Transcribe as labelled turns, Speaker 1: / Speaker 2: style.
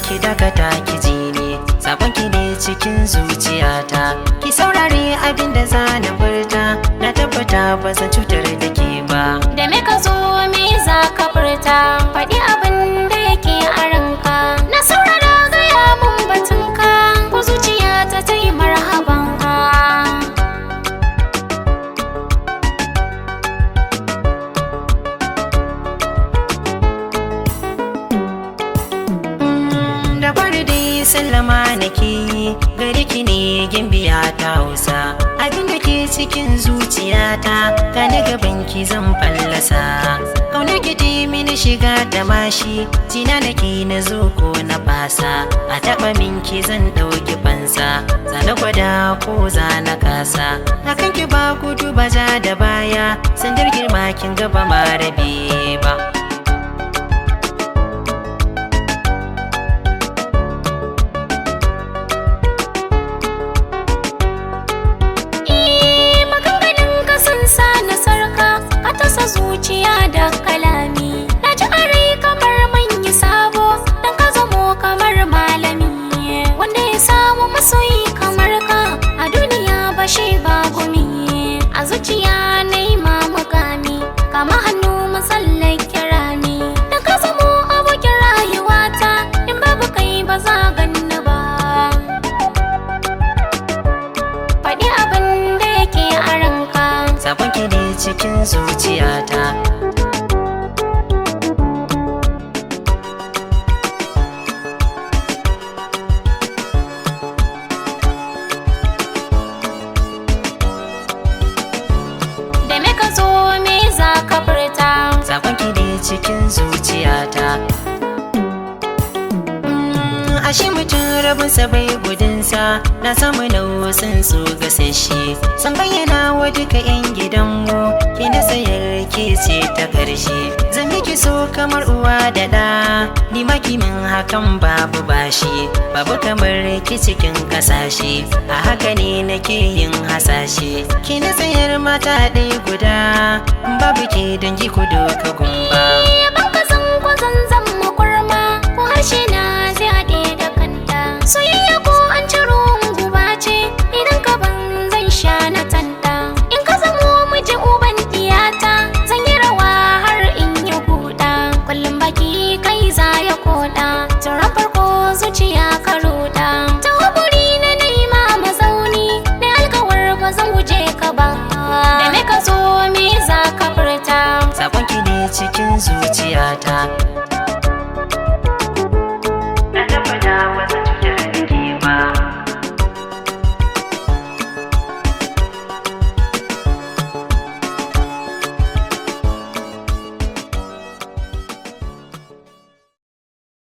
Speaker 1: Ki dakata ki ji ni, sakon ki ne cikin zuciyata. Ki saurare abin da za na furta, na tabbata ba zan cutar da ke ba.
Speaker 2: Da me ka zo, me za ka furta? Faɗi abin da yake a ranka. Na saurara, gaya mun batunka, ko zuciya ta ta yi marhaban ka.
Speaker 1: Da fari dai sallama nake yi gare ki ne, gimbiya ta Hausa. Abin da ke cikin zuciyata ka na gaban ki zan fallasa. Kaunar ki ta yi mini shiga da mashi, jina nake na zo ko na fasa. A taɓa min ki zan ɗauki fansa, zana gwada ko zana kasa. Akan ki ba gudu ba ja da baya, sandar girma kin gaba ma rabe ba.
Speaker 2: Eh, maganganun ka sun sa na sarka, ka tasa zuciya da kalami. Na ji a rai kamar manyi sabo, dan ka zamo kamar malami. Wanda ya samu masoyi kamar ka, a duniya ba shi ba gumi. A zuciya na yi ma mukami, kama hannu matsalar kirami. Dan ka zamo abokin rayuwata, in babu kai ba za ganni ba. Faɗi abin da yake a ranka.
Speaker 1: Sakon ki ne cikin zuciyata.
Speaker 2: Da me ka zo, me za ka furta?
Speaker 1: Sakon ki ne cikin zuciyata. Ashe mutum rabinsa bai gudunsa, na samu nausin su gasashe. San bayyana wa duka 'yan gidanmu, ki na sayar ke ce ta karshe. Zan miki so kamar uwa da ɗa, ni ma ki min hakan babu bashi. Babu kamar ki cikin kasashe, a haka ne nake yin hasashe. Ki na sayar mata ɗaya guda, babu ke dangi ku doka gumba.
Speaker 2: Ban ka san ko zan zama kurma, ko harshe na zai haɗe da kanta. Soyayya ko an ciro guba ce, idan ka ban zan sha na tanta. In ka zamo miji uban diyata, zan yi rawa har in yi guda. Kullum baki kai za ya koɗa, turan farko zuciya ka ruɗa. Ta guri na nema mazauni, na alkawar ba zan guje ka ba. Da me ka zo, me za ka furta?
Speaker 1: Sakon ki ne cikin zuciyata.